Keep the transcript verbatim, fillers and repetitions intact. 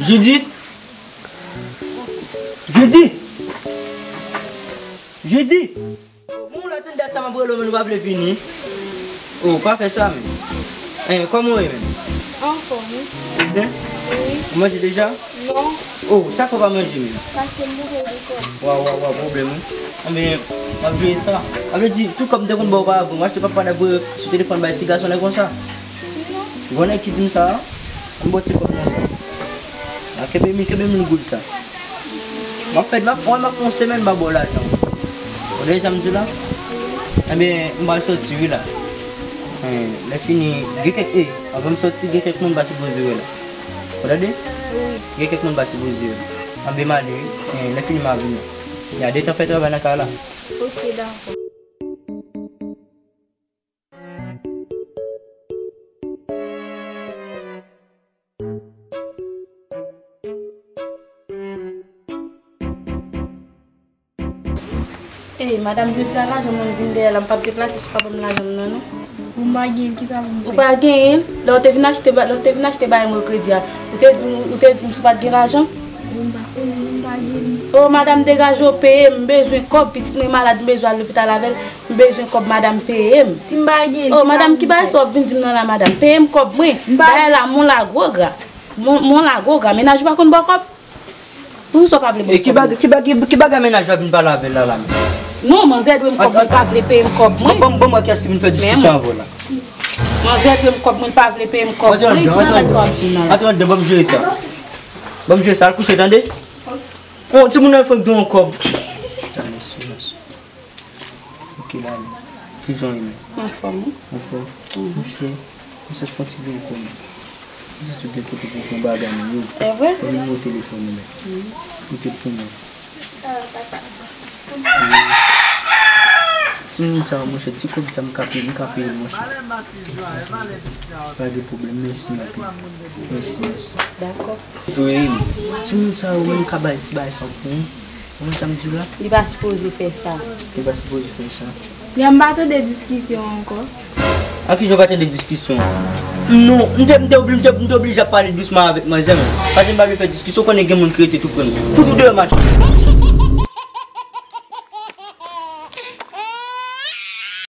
Judith! Judith! Judith! Bon, la tann dat sa m ap rele w, men ou pa vle vini. Oh, pa fè sa, men. Eh, kòman w ye, men? Anfòm, wi. Byen? Wi. Ou manje deja? Non. Oh, sa fè w pa manje, men? Paske m boule lekòl. Waw, waw, waw, pwoblèm, wi. Anben, m ap jere sa. Sa vle di, tout kòb m te konn ba w pa avan, m achte papaya dap voye sou telefòn bay ti gason nèg konsa. Gon nèg ki di m sa, m ba w ti kòb konsa. A, kenbe mil, kenbe mil goud sa. M ap fè, m ap, mwen, m ap fè yon semèn m pa ba w lajan. Ou tande sa m di w la? Ebyen, m pral sòti wi la. Eh, lè fini, gen kèk, eh, anvan m sòti, gen kèk moun m pa sipoze wè la. Ou tande? Wi. Gen kèk moun m pa sipoze wè. Anben, m ale wi. Eh, lè fini, m a vini. Ya, detan fè travay nan kay la. Ok, dakò. Ey, madanm, jodi a lajan mwen vin dèyè la, m p ap deplase si w pa ban m lajan m nan, non. Bon, m pa gen l, kisa pou m fè? Ou pa genyen l? Lè w te vin achte ba-, lè w te vin achte bagay mwen kredi a, ou te di m, ou te di m si w pa t gen lajan? Bon, m pa konnen, m pa gen l. O, madanm, degaje w, peye m, m bezwen kòb, pitit mwen malad, m bezwen al lopital avè l. M bezwen kòb madanm, peye m. Si m pa gen, o, madanm, ki bagay sa w ap vin di m nan la, madanm? Peye m kòb mwen. Bagay la, mon la gwo gra. Mon, mon la gwo gra. Mennaj ou pa konn ba w kòb? Poukisa w pa vle ba m kòb mwen? E ki bagay, ki bagay, ki bagay mennaj ou ap vin pale avè l la, la menm? Non, manzè dwe m kòb mwen, pa vle peye m kòb mwen. Ban m, ban m wè kiyès ki vin fè diskisyon avè w la. Manzè dwe m kòb mwen, pa vle peye m kòb mwen. Ki bagay sa w ap di m nan la? Antre anndan, ban m jere sa. Ban m jere sa, al kouche, tande? On timoun nan fè m gen yon kòb. Mèsi, mèsi. Ok, la, men. Kijan w ye, men? Anfòm, wi. Anfòm? Mhm. Monchè, konsa fè yon ti byen kò, men. Konsa tout gen kote pou pran bagay, men, yo. E vre? Ban m nimewo telefòn ou, men. Mhm. Ou te pou mwen. Timoun sa, monchè, ti kòb sa, m ka peye, m ka peye l, monchè. Pa de pwoblèm, mèsi anpil. Mèsi, mèsi. Dakò. Wi, timoun sa yo menm ka bay ti bagay sa pou mwen. Ou konn sa m di w la? Li pa sipoze fè sa. Li pa sipoze fè sa. Yè m pa tande diskisyon ankò. A kijan w pa tande diskisyon? Non, m te, m te obli-, m te, m te oblije ap pale dousman avèk manzè, men. Paske m pa vle fè diskisyon, konnen gen moun ki rete tou pre m. Fout ou deyò, machann.